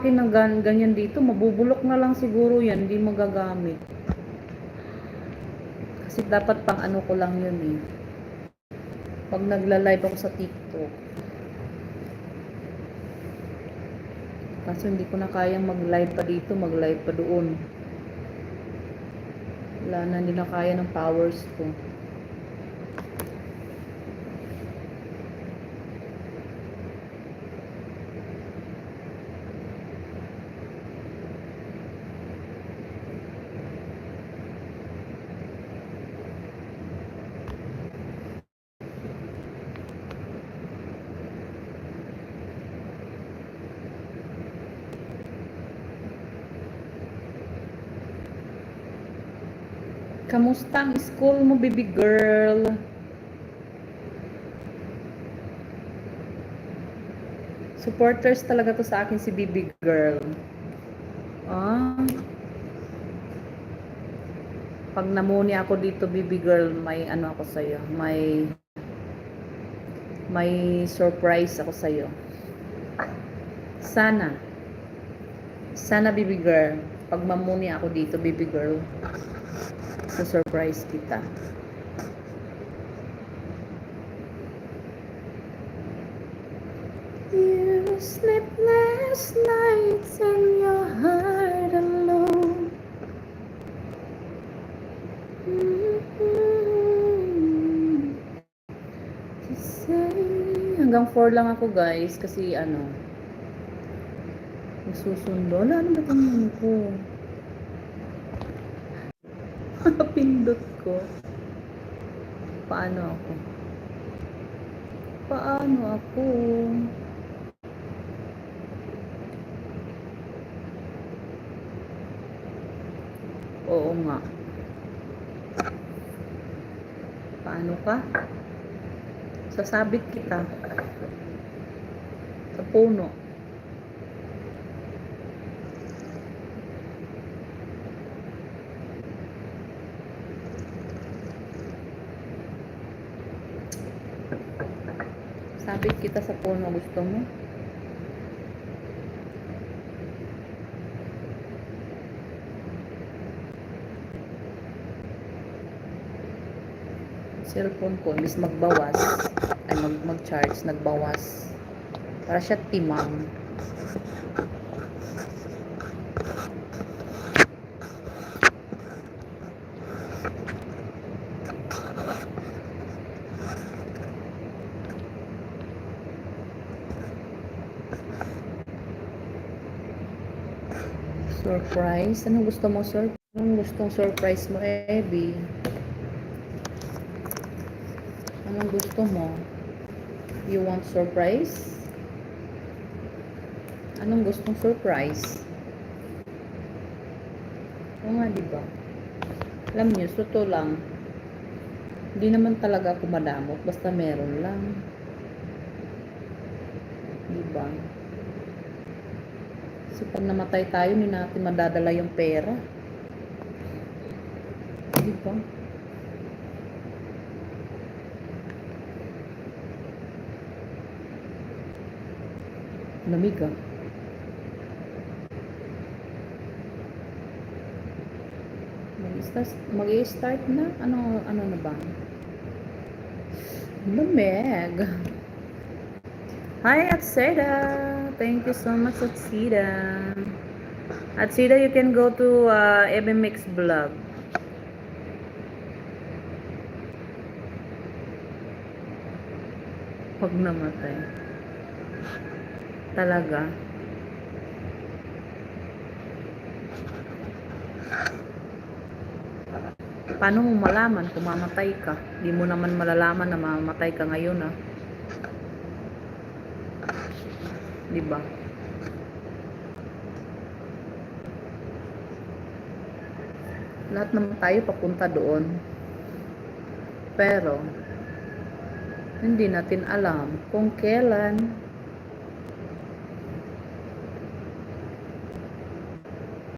akin ng ganyan dito, mabubulok na lang siguro yan, hindi magagamit. Kasi dapat pang ano ko lang yun eh. Pag nagla-live ako sa TikTok. Kaso hindi ko na kayang mag-live pa dito, mag-live pa doon. Wala na, hindi na kaya ng powers ko. Kamusta ang school mo, baby girl? Supporters talaga to sa akin si baby girl. Pag namuni ako dito, baby girl, may ano ako sa'yo. May surprise ako sa'yo. Sana, baby girl, pag mamuni ako dito, baby girl, surprise kita. You sleepless nights in your heart alone. Hanggang 4 lang ako guys, kasi ano, nagsusundo. Wala na ba itong ko? Pindot ko. Paano ako? Oo nga. Paano ka? Sasabit kita sa puno. Sabit kita sa puno, gusto mo? Cellphone ko, imbis magbawas, ay mag-charge, nagbawas. Para siya timang. Surprise? Anong gusto mo, sir? Anong gustong surprise mo, Abby? Anong gusto mo? You want surprise? Anong gustong surprise? Oo nga, diba? Alam niyo, suto lang. Hindi naman talaga ako madamot. Basta meron lang. Diba? Kasi pag namatay tayo, hindi natin madadala yung pera. Diba? Lamig ah. Mag-i-start na? Ano na ba? Lamig. Hi, Atseda. Thank you so much, Atseda. Atseda, you can go to MMX Vlog. Pag namatay. Talaga. Paano mo malaman kung mamatay ka? Di mo naman malalaman na mamatay ka ngayon ah. Diba? Lahat naman tayo papunta doon. Pero hindi natin alam kung kailan.